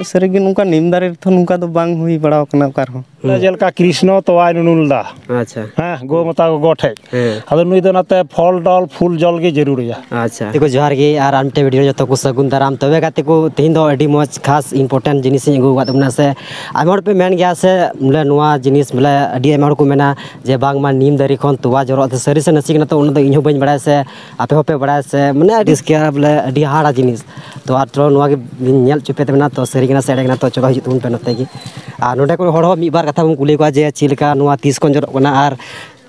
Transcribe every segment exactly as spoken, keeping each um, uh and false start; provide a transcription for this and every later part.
ᱥᱟᱹᱨᱤᱜᱮ ᱱᱚᱝᱠᱟ ᱱᱤᱢ ᱫᱟᱨᱮ ᱨᱮᱫᱚ ᱱᱚᱝᱠᱟ ᱫᱚ ᱵᱟᱝ ᱦᱩᱭ ᱵᱟᱲᱟᱣ ᱠᱟᱱᱟ ᱚᱠᱟ ᱨᱮᱦᱚᱸ᱾ ᱦᱩᱸ᱾ ᱡᱮᱞᱮᱠᱟ ᱠᱨᱤᱥᱱᱚ ᱛᱚᱣᱟᱭ ᱱᱩᱱᱩᱞ ᱫᱟ᱾ ᱟᱪᱪᱷᱟ᱾ ᱦᱮᱸ, ᱜᱳ ᱢᱟᱛᱟ ᱜᱚᱜᱚ ᱴᱷᱮᱡ᱾ ᱦᱮᱸ᱾ ᱟᱫᱚ ᱱᱩᱭ ᱫᱚ ᱚᱱᱟᱛᱮ ᱯᱷᱚᱞ ᱰᱚᱞ ᱯᱷᱩᱞ ᱡᱚᱞ ᱜᱮ ᱡᱟᱹᱨᱩᱲ ᱜᱮᱭᱟ᱾ ᱟᱪᱪᱷᱟ᱾ ᱜᱟᱛᱮ ᱠᱚ ᱡᱚᱦᱟᱨ ᱜᱮ, ᱟᱨ ᱟᱨ ᱢᱤᱫᱴᱮᱱ video ᱨᱮ ᱡᱚᱛᱚ ᱠᱚ ᱥᱟᱹᱜᱩᱱ ᱫᱟᱨᱟᱢ᱾ ᱛᱚᱵᱮ ᱜᱟᱛᱮ ᱠᱚ, ᱛᱮᱦᱮᱧ ᱫᱚ ᱟᱹᱰᱤ ᱢᱚᱡᱽ ᱠᱷᱟᱥ important ᱡᱤᱱᱤᱥ ᱤᱧ ᱟᱹᱜᱩ ᱟᱠᱟᱫ ᱛᱟᱵᱚᱱᱟ᱾ ᱥᱮ ᱟᱭᱢᱟ ᱦᱚᱲ ᱯᱮ ᱢᱮᱱ ᱜᱮᱭᱟ ᱥᱮ ᱵᱚᱞᱮ ᱱᱚᱣᱟ ᱡᱤᱱᱤᱥ ᱵᱚᱞᱮ ᱟᱹᱰᱤ ᱟᱭᱢᱟ ᱦᱚᱲ ᱠᱚ ᱢᱮᱱᱟ ᱡᱮ ᱵᱟᱝᱢᱟ ᱱᱤᱢ ᱫᱟᱨᱮ ᱠᱷᱚᱱ ᱛᱚᱣᱟ ᱡᱚᱨᱚᱜ ᱛᱮ ᱥᱟᱹᱨᱤ ᱥᱮ ᱱᱟᱥᱮ ᱠᱟᱱᱟ, ᱛᱚ ᱚᱱᱟ ᱫᱚ ᱤᱧ ᱦᱚᱸ ᱵᱟᱹᱧ ᱵᱟᱲᱟᱭᱟ ᱥᱮ ᱟᱯᱮ ᱦᱚᱸᱯᱮ ᱵᱟᱲᱟᱭᱟ ᱥᱮ, ᱢᱟᱱᱮ ᱟᱹᱰᱤ ᱨᱟᱹᱥᱠᱟᱹ ᱵᱚᱞᱮ ᱟᱹᱰᱤ ᱦᱟᱦᱟᱲᱟ ᱡᱤᱱᱤᱥ᱾ ᱛᱚ ᱟᱨ ᱛᱷᱚᱲᱟ ᱱᱚᱣᱟ ᱜᱮ ᱧᱮᱞ ᱦᱚᱪᱚ ᱯᱮ ᱛᱟᱵᱚᱱᱟ, ᱛᱚ ᱥᱟᱹᱨᱤ ᱠᱟᱱᱟ ᱥᱮ ᱮᱲᱮ ᱠᱟᱱᱟ, ᱛᱚ ᱪᱚᱞᱚ ᱦᱤᱡᱩᱜ ᱛᱟᱵᱚᱱ ᱯᱮ ᱱᱚᱛᱮ ᱜᱮ᱾ ᱟᱨ ᱱᱚᱰᱮ ᱠᱚ ᱦᱚᱲ ᱦᱚᱸ ᱢᱤᱫ ᱵᱟᱨ ᱠᱟᱛᱷᱟ ᱵᱚᱱ ᱠᱩᱞᱤ ᱠᱚᱣᱟ ᱡᱮ ᱪᱮᱫ ᱞᱮᱠᱟ ᱱᱚᱣᱟ ᱛᱤᱥ ᱠᱷᱚᱱ ᱡᱚᱨᱚᱜ ᱠᱟᱱᱟ ᱟᱨ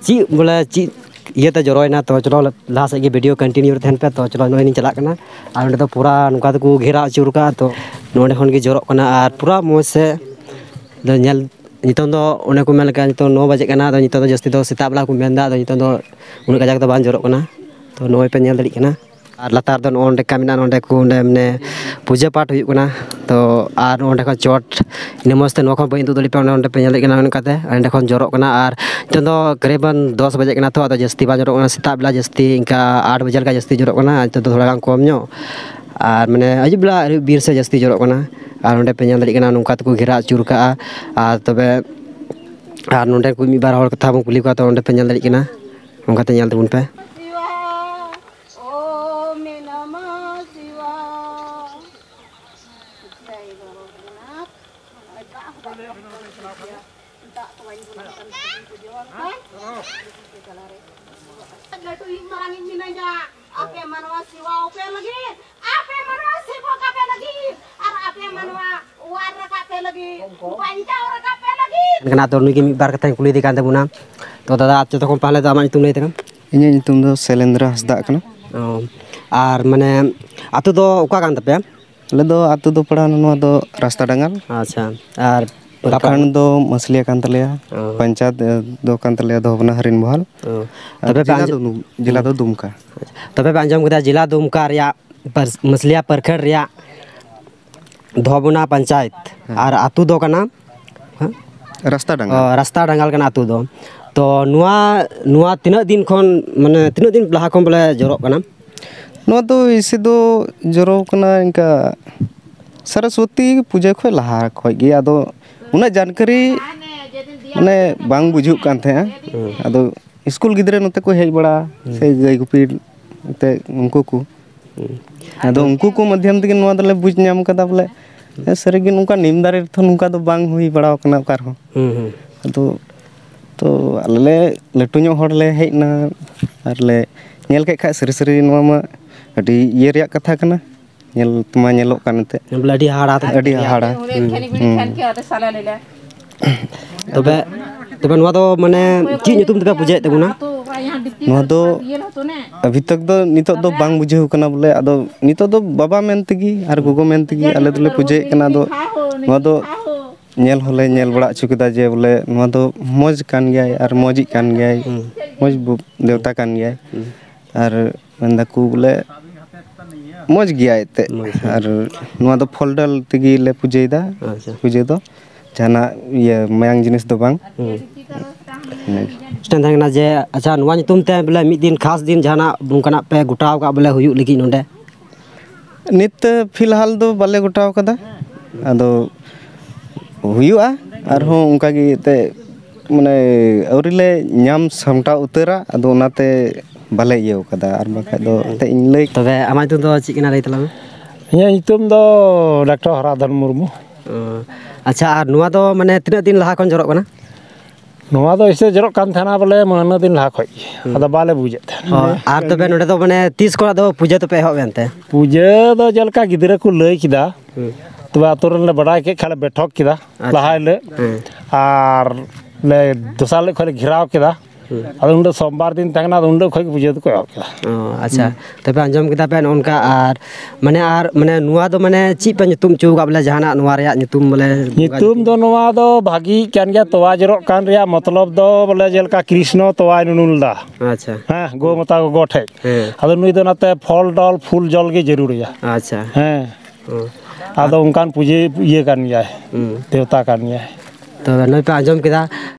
ᱪᱮᱫ ᱵᱚᱞᱮ ᱪᱮᱫ ᱤᱭᱟᱹᱛᱮ ᱡᱚᱨᱚᱭᱮᱱᱟ᱾ ᱛᱚ ᱪᱚᱞᱚ ᱞᱟᱦᱟ ᱥᱮᱫ ᱜᱮ video continue ᱨᱮ ᱛᱟᱦᱮᱱ ᱯᱮ᱾ ᱛᱚ ᱪᱚᱞᱚ ᱱᱚᱜᱼᱚᱭ ᱞᱤᱧ ᱪᱟᱞᱟᱜ ᱠᱟᱱᱟ᱾ ᱟᱨ ᱚᱸᱰᱮ ᱫᱚ ᱯᱩᱨᱟ ᱱᱚᱝᱠᱟ ᱛᱮᱠᱚ ᱜᱷᱮᱨᱟᱣ ᱟᱹᱪᱩᱨ ᱠᱟᱜᱼᱟ, ᱛᱚ ᱱᱚᱸᱰᱮ ᱠᱷᱚᱱ ᱜᱮ ᱡᱚᱨᱚᱜ ᱠᱟᱱᱟ ᱟᱨ ᱯᱩᱨᱟ ᱢᱚᱡᱽ ᱥᱮ ᱫᱚ ᱧᱮᱞ᱾ ᱱᱤᱛᱚᱝ ᱫᱚ ᱚᱱᱮ ᱠᱚ ᱢᱮᱱ ᱞᱮᱠᱟ ᱱᱤᱛᱚᱝ ᱱᱚ ᱵᱟᱡᱮᱜ ᱠᱟᱱᱟ, ᱟᱫᱚ ᱱᱤᱛᱚᱝ ᱫᱚ ᱡᱟᱹᱥᱛᱤ ᱫᱚ ᱥᱮᱛᱟᱜ ᱵᱮᱞᱟ ᱠᱚ ᱢᱮᱱᱫᱟ, ᱟᱫᱚ ᱱᱤᱛᱚᱝ ᱫᱚ ᱩᱱᱟᱹᱜ ᱠᱟᱡᱟᱠ ᱫᱚ ᱵᱟᱝ ᱡᱚᱨᱚᱜ ᱠᱟᱱᱟ᱾ ᱛᱚ ᱱᱚᱜᱼᱚᱭ ᱯᱮ ᱧᱮᱞ ᱫᱟᱲᱮᱭᱟᱜ ᱠᱟᱱᱟ᱾ ᱟᱨ ᱞᱟᱛᱟᱨ ᱫᱚ ᱱᱚᱜᱼᱚ ᱱᱚᱸᱰᱮ ᱠᱟ ᱢᱮᱱᱟᱜᱼᱟ, ᱱᱚᱸᱰᱮ ᱠᱚ ᱚᱸᱰᱮ ᱢᱟᱱᱮ ᱯᱩᱡᱟᱹ ᱯᱟᱴ ᱦᱩᱭᱩᱜ ᱠᱟᱱᱟ᱾ ᱛᱚ ᱟᱨ ᱱᱚᱸᱰᱮ ᱠᱷᱚᱱ ᱪᱚᱴ ᱤᱱᱟᱹ ᱢᱚᱡᱽ ᱛᱮ ᱱᱚᱣᱟ ᱠᱷᱚᱱ ᱵᱟᱹᱧ ᱩᱫᱩᱜ ᱫᱟᱲᱮᱭᱟᱜ ᱯᱮ, ᱚᱱᱮ ᱚᱸᱰᱮ ᱯᱮ ᱧᱮᱞ ᱫᱟᱲᱮᱭᱟᱜ ᱠᱟᱱᱟ, ᱚᱱᱠᱟᱛᱮ ᱚᱸᱰᱮ ᱠᱷᱚᱱ ᱡᱚᱨᱚᱜ ᱠᱟᱱᱟ᱾ ᱟᱨ ᱱᱤᱛᱚᱝ ᱫᱚ ᱠᱟᱨᱤᱵᱟᱱ ᱫᱚᱥ ᱵᱟᱡᱮᱜ ᱠᱟᱱᱟ, ᱛᱚ ᱟᱫᱚ ᱡᱟᱹᱥᱛᱤ ᱵᱟᱝ ᱡᱚᱨᱚᱜ ᱠᱟᱱᱟ᱾ ᱥᱮᱛᱟᱜ ᱵᱮᱞᱟ ᱡᱟᱹᱥᱛᱤ ᱤᱱᱠᱟ ᱟᱴ ᱵᱟᱡᱮ ᱞᱮᱠᱟ ᱡᱟᱹᱥᱛᱤ ᱡᱚᱨᱚᱜ ᱠᱟᱱᱟ, ᱱᱤᱛᱚᱜ ᱫᱚ ᱛᱷᱚᱲᱟ ᱜᱟᱱ ᱠᱚᱢ ᱧᱚᱜ᱾ ᱟᱨ ᱢᱟᱱᱮ ᱟᱹᱭᱩᱵ ᱵᱮᱞᱟ ᱟᱹᱭᱩᱵ ᱵᱤᱨ ᱥᱮᱫ ᱡᱟᱹᱥᱛᱤ ᱡᱚᱨᱚᱜ ᱠᱟᱱᱟ᱾ ᱟᱨ ᱚᱸᱰᱮ ᱯᱮ ᱧᱮᱞ ᱫᱟᱲᱮᱭᱟᱜ ᱠᱟᱱᱟ ᱱᱚᱝᱠᱟ ᱛᱮᱠᱚ ᱜᱷᱮᱨᱟ ᱟᱹᱪᱩᱨ ᱠᱟᱜᱼᱟ᱾ ᱟᱨ ᱛᱚᱵᱮ ᱟᱨ ᱱᱚᱸᱰᱮ ᱠᱚ ᱢᱤᱫ ᱵᱟᱨ ᱦᱚᱲ ᱠᱟᱛᱷᱟ ᱵᱚᱱ ᱠᱩᱞᱤ ᱠᱚᱣᱟ, ᱛᱚ ᱚᱸᱰᱮ ᱯᱮ ᱧᱮᱞ ᱫᱟᱲᱮᱭᱟᱜ ᱠᱟᱱᱟ, ᱚᱱᱠᱟᱛᱮ ᱧᱮᱞ ᱛᱟᱵᱚᱱ ᱯᱮ᱾ ᱳᱢ ᱱᱚᱢᱚ ᱥᱤᱣᱟᱭ᱾ ᱞᱟᱹᱴᱩᱭᱤᱡ ᱢᱟᱨᱟᱝᱤᱡ ᱢᱤᱱᱟᱹᱧᱟ᱾ ᱟᱯᱮ ᱢᱟᱱᱣᱟ ᱥᱮᱵᱟ ᱟᱯᱮ ᱞᱟᱹᱜᱤᱫ, ᱟᱯᱮ ᱢᱟᱱᱣᱟ ᱥᱮᱵᱚᱠ ᱟᱯᱮ ᱞᱟᱹᱜᱤᱫ, ᱟᱨ ᱟᱯᱮ ᱢᱟᱱᱣᱟ ᱚᱣᱟᱨ ᱨᱟᱠᱟᱵ ᱯᱮ ᱞᱟᱹᱜᱤᱫ, ᱵᱟᱧᱪᱟᱣ ᱨᱟᱠᱟᱵ ᱯᱮ ᱞᱟᱹᱜᱤᱫ᱾ ᱠᱟᱱᱟ᱾ ᱟᱫᱚ ᱱᱩᱭ ᱜᱮ ᱢᱤᱫ ᱵᱟᱨ ᱠᱟᱛᱷᱟᱧ ᱠᱩᱞᱤ ᱤᱫᱤ ᱠᱟᱱ ᱛᱟᱵᱚᱱᱟ᱾ ᱛᱚ ᱫᱟᱫᱟ, ᱟᱯᱮ ᱛᱚᱠᱷᱚᱱ ᱯᱟᱦᱞᱮ ᱫᱚ ᱟᱢᱟᱜ ᱧᱩᱛᱩᱢ ᱞᱟᱹᱭ ᱛᱟᱞᱟᱝ᱾ ᱤᱧᱟᱹᱜ ᱧᱩᱛᱩᱢ ᱫᱚ ᱥᱮᱞᱮᱱᱫᱨᱚ ᱦᱟᱸᱥᱫᱟᱜ ᱠᱟᱱᱟ᱾ ᱚ, ᱟᱨ ᱢᱟᱱᱮ ᱟᱹᱛᱩ ᱫᱚ ᱚᱠᱟ ᱠᱟᱱ ᱛᱟᱯᱮᱭᱟ? ᱟᱞᱮ ᱫᱚ ᱟᱹᱛᱩ ᱫᱚ ᱯᱟᱲᱟᱣ ᱱᱚᱣᱟ ᱫᱚ ᱨᱟᱥᱛᱟ ᱰᱟᱸᱜᱟᱞ᱾ ᱟᱪᱪᱷᱟ, ᱟᱨ ᱯᱨᱚᱠᱷᱚᱸᱰ ᱫᱚ ᱢᱟᱹᱥᱞᱤᱭᱟ ᱠᱟᱱ ᱛᱟᱞᱮᱭᱟ᱾ ᱚ᱾ ᱯᱚᱧᱪᱟᱭᱮᱛ, ᱮ, ᱫᱚ ᱠᱟᱱ ᱛᱟᱞᱮᱭᱟ ᱫᱷᱚᱵᱚᱱᱟ ᱦᱟᱨᱤᱱ ᱵᱚᱦᱟᱞ᱾ ᱚ᱾ ᱟᱨ ᱛᱚᱵᱮ ᱯᱮ ᱡᱮᱞᱟ ᱟᱸᱡᱚᱢ ᱫᱚ ᱫᱩᱢ-, ᱡᱮᱞᱟ ᱦᱩᱸ᱾ ᱫᱚ ᱫᱩᱢᱠᱟ᱾ ᱛᱚᱵᱮ ᱯᱮ ᱟᱸᱡᱚᱢ ᱠᱮᱫᱟ ᱡᱮᱞᱟ ᱫᱩᱢᱠᱟ ᱨᱮᱭᱟᱜ ᱯᱟᱹᱨᱥ-, ᱢᱟᱹᱥᱞᱤᱭᱟ ᱯᱨᱚᱠᱷᱚᱸᱰ ᱨᱮᱭᱟᱜ ᱫᱷᱚᱵᱚᱱᱟ ᱯᱚᱧᱪᱟᱭᱮᱛ᱾ ᱦᱮᱸ᱾ ᱟᱨ ᱟᱹᱛᱩ ᱫᱚ ᱠᱟᱱᱟ? ᱦᱮᱸ? ᱨᱟᱥᱛᱟ ᱰᱟᱸᱜᱟᱞ᱾ ᱚ, ᱨᱟᱥᱛᱟ ᱰᱟᱸᱜᱟᱞ ᱠᱟᱱᱟ ᱟᱹᱛᱩ ᱫᱚ᱾ ᱛᱚ ᱱᱚᱣᱟ, ᱱᱚᱣᱟ ᱛᱤᱱᱟᱹᱜ ᱫᱤᱱ ᱠᱷᱚᱱ, ᱢᱟᱱᱮ ᱛᱤᱱᱟᱹᱜ ᱫᱤᱱ ᱞᱟᱦᱟ ᱠᱷᱚᱱ ᱵᱚᱞᱮ ᱡᱚᱨᱚᱜ ᱠᱟᱱᱟ? ᱱᱚᱣᱟ ᱫᱚ ᱮᱭᱥᱮ ᱫᱚ ᱡᱚᱨᱚ ᱠᱟᱱᱟ ᱤᱱᱠᱟ ᱥᱚᱨᱚᱥᱚᱛᱤ ᱯᱩᱡᱟᱹ ᱠᱷᱚᱱ ᱞᱟᱦᱟ ᱠᱷᱚᱱ ᱜᱮ, ᱟᱫᱚ ᱩᱱᱟᱹᱜ ᱡᱟᱱᱠᱟᱨᱤ ᱢᱟᱱᱮ ᱵᱟᱝ ᱵᱩᱡᱷᱟᱹᱜ ᱠᱟᱱ ᱛᱟᱦᱮᱸᱜᱼᱟ᱾ ᱦᱩᱸ᱾ ᱟᱫᱚ ᱤᱥᱠᱩᱞ ᱜᱤᱫᱽᱨᱟᱹ ᱱᱚᱛᱮ ᱠᱚ ᱦᱮᱡ ᱵᱟᱲᱟ, ᱦᱩᱸ᱾ ᱥᱮ ᱜᱟᱹᱭ ᱜᱩᱯᱤ ᱮᱱᱛᱮ ᱩᱱᱠᱩ ᱠᱚ᱾ ᱦᱩᱸ᱾ ᱟᱫᱚ ᱩᱱᱠᱩ ᱠᱚ ᱢᱟᱫᱽᱫᱷᱚᱢ ᱛᱮᱜᱮ ᱱᱚᱣᱟ ᱫᱚᱞᱮ ᱵᱩᱡᱽ ᱧᱟᱢ ᱠᱟᱫᱟ ᱵᱚᱞᱮ, ᱦᱮᱸ, ᱥᱟᱹᱨᱤᱜᱮ ᱱᱚᱝᱠᱟ ᱱᱤᱢ ᱫᱟᱨᱮ ᱨᱮᱫᱚ ᱱᱚᱝᱠᱟ ᱫᱚ ᱵᱟᱝ ᱦᱩᱭ ᱵᱟᱲᱟᱣ ᱠᱟᱱᱟ ᱚᱠᱟ ᱨᱮᱦᱚᱸ᱾ ᱦᱩᱸ, ᱦᱩᱸ᱾ ᱟᱫᱚ ᱛᱚ ᱟᱞᱮ ᱞᱮ ᱞᱟᱹᱴᱩ ᱧᱚᱜ ᱦᱚᱲ ᱞᱮ ᱦᱮᱡ ᱮᱱᱟ ᱟᱨ ᱞᱮ ᱧᱮᱞ ᱠᱮᱫ ᱠᱷᱟᱡ ᱥᱟᱹᱨᱤ ᱥᱟᱹᱨᱤ ᱱᱚᱣᱟ ᱢᱟ ᱟᱹᱰᱤ ᱤᱭᱟᱹ ᱨᱮᱭᱟᱜ ᱠᱟᱛᱷᱟ ᱠᱟᱱᱟ᱾ ᱧᱮᱞ ᱛᱮᱢᱟ ᱧᱮᱞᱚᱜ ᱠᱟᱱ ᱮᱱᱛᱮᱫ᱾ ᱵᱚᱞᱮ ᱟᱹᱰᱤ ᱦᱟᱦᱟᱲᱟ ᱛᱟᱦᱮᱸ ᱟᱹᱰᱤ ᱠᱟᱱᱟ᱾ ᱦᱟᱦᱟᱲᱟ᱾ ᱦᱩᱸ, ᱦᱩᱸ᱾ ᱛᱚᱵᱮ, ᱛᱚᱵᱮ ᱱᱚᱣᱟ ᱫᱚ ᱢᱟᱱᱮ ᱪᱮᱫ ᱧᱩᱛᱩᱢ ᱛᱮᱯᱮ ᱯᱩᱡᱟᱹᱭᱮᱫ ᱛᱟᱵᱚᱱᱟ? ᱱᱚᱣᱟ ᱫᱚ ᱟᱵᱷᱤ ᱛᱚᱠ ᱫᱚ ᱱᱤᱛᱚᱜ ᱫᱚ ᱵᱟᱝ ᱵᱩᱡᱷᱟᱹᱣ ᱠᱟᱱᱟ ᱵᱚᱞᱮ, ᱟᱫᱚ ᱱᱤᱛᱚᱜ ᱫᱚ ᱵᱟᱵᱟ ᱢᱮᱱ ᱛᱮᱜᱮ ᱟᱨ ᱜᱚᱜᱚ ᱢᱮᱱ ᱛᱮᱜᱮ ᱟᱞᱮ ᱫᱚᱞᱮ ᱯᱩᱡᱟᱹᱭᱮᱫ ᱠᱟᱱᱟ᱾ ᱟᱫᱚ ᱱᱚᱣᱟ ᱫᱚ ᱧᱮᱞ ᱦᱚᱸᱞᱮ ᱧᱮᱞ ᱵᱟᱲᱟ ᱦᱚᱪᱚ ᱠᱮᱫᱟ ᱡᱮ ᱵᱚᱞᱮ ᱱᱚᱣᱟ ᱫᱚ ᱢᱚᱡᱽ ᱠᱟᱱ ᱜᱮᱭᱟᱭ ᱟᱨ ᱢᱚᱡᱽᱤᱡ ᱠᱟᱱ ᱜᱮᱭᱟᱭ, ᱦᱩᱸ᱾ ᱢᱚᱡᱽ ᱵᱚ-, ᱫᱮᱣᱛᱟ ᱠᱟᱱ ᱜᱮᱭᱟᱭ᱾ ᱦᱩᱸ᱾ ᱟᱨ ᱢᱮᱱ ᱫᱟᱠᱚ ᱵᱚᱞᱮ ᱢᱚᱡᱽ ᱜᱮᱭᱟᱭ ᱮᱱᱛᱮᱫ᱾ ᱢᱚᱡᱽ ᱜᱮ᱾ ᱟᱨ ᱱᱚᱣᱟ ᱫᱚ ᱯᱷᱚᱞ ᱰᱚᱞ ᱛᱮᱜᱮ ᱞᱮ ᱯᱩᱡᱟᱹᱭᱮᱫᱟ᱾ ᱟᱪᱪᱷᱟ᱾ ᱯᱩᱡᱟᱹ ᱫᱚ ᱡᱟᱦᱟᱱᱟᱜ ᱤᱭᱟᱹ ᱢᱟᱭᱟᱝ ᱡᱤᱱᱤᱥ ᱫᱚ ᱵᱟᱝ᱾ ᱦᱩᱸ᱾ ᱤᱱᱟᱹᱜᱮ᱾ ᱢᱤᱫᱴᱮᱱ ᱛᱟᱦᱮᱸ ᱠᱟᱱᱟ ᱡᱮ, ᱟᱪᱪᱷᱟ, ᱱᱚᱣᱟ ᱧᱩᱛᱩᱢ ᱛᱮ ᱵᱚᱞᱮ ᱢᱤᱫ ᱫᱤᱱ ᱠᱷᱟᱥ ᱫᱤᱱ ᱡᱟᱦᱟᱱᱟᱜ ᱚᱱᱠᱟᱱᱟᱜ ᱯᱮ ᱜᱚᱴᱟᱣ ᱠᱟᱜ ᱵᱚᱞᱮ ᱦᱩᱭᱩᱜ ᱞᱟᱹᱜᱤᱫ ᱱᱚᱰᱮ? ᱱᱤᱛ ᱯᱷᱤᱞᱦᱟᱞ ᱫᱚ ᱵᱟᱞᱮ ᱜᱚᱴᱟᱣ ᱠᱟᱫᱟ, ᱟᱫᱚ ᱦᱩᱭᱩᱜᱼᱟ ᱟᱨᱦᱚᱸ ᱚᱱᱠᱟ ᱜᱮ ᱮᱱᱛᱮᱫ, ᱢᱟᱱᱮ ᱟᱹᱣᱨᱤ ᱞᱮ ᱧᱟᱢ ᱥᱟᱢᱴᱟᱣ ᱩᱛᱟᱹᱨᱟ, ᱟᱫᱚ ᱚᱱᱟᱛᱮ ᱵᱟᱞᱮ ᱤᱭᱟᱹᱣ ᱠᱟᱫᱟ, ᱟᱨ ᱵᱟᱠᱷᱟᱡ ᱫᱚ ᱮᱱᱛᱮᱫ ᱤᱧ ᱞᱟᱹᱭ ᱛᱚᱵᱮ ᱟᱢᱟᱜ ᱧᱩᱛᱩᱢ ᱫᱚ ᱪᱮᱫ ᱠᱟᱱᱟ ᱞᱟᱹᱭ ᱛᱟᱞᱟᱝ ᱢᱮ? ᱤᱧᱟᱹᱜ ᱧᱩᱛᱩᱢ ᱫᱚ ᱰᱟᱠᱛᱟᱨ ᱦᱚᱨᱟᱫᱷᱚᱱ ᱢᱩᱨᱢᱩ᱾ ᱚ, ᱟᱪᱪᱷᱟ, ᱟᱨ ᱱᱚᱣᱟ ᱫᱚ ᱢᱟᱱᱮ ᱛᱤᱱᱟᱹᱜ ᱫᱤᱱ ᱞᱟᱦᱟ ᱠᱷᱚᱱ ᱡᱚᱨᱚᱜ ᱠᱟᱱᱟ? ᱱᱚᱣᱟ ᱫᱚ ᱮᱭᱥᱮ ᱡᱚᱨᱚᱜ ᱠᱟᱱ ᱛᱟᱦᱮᱱᱟ ᱵᱚᱞᱮ ᱢᱟᱹᱦᱱᱟᱹ ᱫᱤᱱ ᱞᱟᱦᱟ ᱠᱷᱚᱡ ᱜᱮ᱾ ᱦᱩᱸ᱾ ᱟᱫᱚ ᱵᱟᱞᱮ ᱵᱩᱡᱮᱫ ᱛᱟᱦᱮᱱᱟ᱾ ᱚ, ᱟᱨ ᱛᱚᱵᱮ ᱱᱚᱰᱮ ᱫᱚ ᱢᱟᱱᱮ ᱛᱤᱥ ᱠᱷᱚᱱᱟᱜ ᱫᱚ ᱯᱩᱡᱟᱹ ᱫᱚᱯᱮ ᱮᱦᱚᱵ ᱮᱱ ᱛᱮ? ᱯᱩᱡᱟᱹ ᱫᱚ ᱡᱮᱞᱮᱠᱟ ᱜᱤᱫᱽᱨᱟᱹ ᱠᱚ ᱞᱟᱹᱭ ᱠᱮᱫᱟ, ᱦᱩᱸ᱾ ᱛᱚᱵᱮ ᱟᱛᱳ ᱨᱮᱱ ᱞᱮ ᱵᱟᱰᱟᱭ ᱠᱮᱫ ᱠᱷᱟᱱ ᱞᱮ ᱵᱮᱴᱷᱚᱠ ᱠᱮᱫᱟ ᱟᱪᱪᱷᱟ᱾ ᱞᱟᱦᱟ ᱦᱤᱞᱳᱜ᱾ ᱦᱩᱸ᱾ ᱟᱨ ᱞᱮ ᱫᱚᱥᱟᱨ ᱦᱤᱞᱳᱜ ᱠᱷᱚᱱ ᱞᱮ ᱜᱷᱮᱨᱟᱣ ᱠᱮᱫᱟ᱾ ᱦᱩᱸ᱾ ᱟᱫᱚ ᱩᱱ ᱦᱤᱞᱳᱜ ᱥᱳᱢᱵᱟᱨ ᱫᱤᱱ ᱛᱟᱦᱮᱸ ᱠᱟᱱᱟ, ᱟᱫᱚ ᱩᱱ ᱦᱤᱞᱳᱜ ᱠᱷᱚᱱ ᱜᱮ ᱯᱩᱡᱟᱹ ᱫᱚᱠᱚ ᱮᱦᱚᱵ ᱠᱮᱫᱟ᱾ ᱚ, ᱟᱪᱪᱷᱟ᱾ ᱦᱩᱸ᱾ ᱛᱚᱵᱮ ᱟᱸᱡᱚᱢ ᱠᱮᱫᱟ ᱯᱮ ᱱᱚᱜᱼᱚ ᱱᱚᱝᱠᱟ, ᱟᱨ ᱢᱟᱱᱮ, ᱟᱨ ᱢᱟᱱᱮ ᱱᱚᱣᱟ ᱫᱚ ᱢᱟᱱᱮ ᱪᱮᱫ ᱯᱮ ᱧᱩᱛᱩᱢ ᱦᱚᱪᱚ ᱟᱠᱟᱫ ᱵᱚᱞᱮ ᱡᱟᱦᱟᱱᱟᱜ ᱱᱚᱣᱟ ᱨᱮᱭᱟᱜ ᱧᱩᱛᱩᱢ ᱵᱚᱞᱮ? ᱧᱩᱛᱩᱢ ᱫᱚ ᱱᱚᱣᱟ ᱫᱚ ᱵᱷᱟᱜᱤ ᱠᱟᱱ ᱜᱮᱭᱟ, ᱛᱚᱣᱟ ᱡᱚᱨᱚᱜ ᱠᱟᱱ ᱨᱮᱭᱟᱜ ᱢᱚᱛᱞᱚᱵ ᱫᱚ ᱵᱚᱞᱮ ᱡᱮᱞᱮᱠᱟ ᱠᱨᱤᱥᱱᱚ ᱛᱚᱣᱟᱭ ᱱᱩᱱᱩᱞ ᱫᱟ᱾ ᱟᱪᱪᱷᱟ᱾ ᱦᱮᱸ, ᱜᱳ ᱢᱟᱛᱟ ᱜᱚᱜᱚ ᱴᱷᱮᱡ᱾ ᱦᱮᱸ᱾ ᱟᱫᱚ ᱱᱩᱭ ᱫᱚ ᱚᱱᱟᱛᱮ ᱯᱷᱚᱞ ᱰᱚᱞ ᱯᱷᱩᱞ ᱡᱚᱞ ᱜᱮ ᱡᱟᱹᱨᱩᱲ ᱟᱭᱟ᱾ ᱟᱪᱪᱷᱟ᱾ ᱦᱮᱸ᱾ ᱦᱩᱸ᱾ ᱟᱫᱚ ᱚᱱᱠᱟᱱ ᱯᱩᱡᱟᱹ ᱤᱭᱟᱹ ᱠᱟᱱ ᱜᱮᱭᱟᱭ, ᱦᱩᱸ᱾ ᱫᱮᱣᱛᱟ ᱠᱟᱱ ᱜᱮᱭᱟᱭ᱾ ᱛᱚᱵᱮ ᱱᱩᱭ ᱯᱮ ᱟᱸᱡᱚᱢ ᱠᱮᱫᱟ,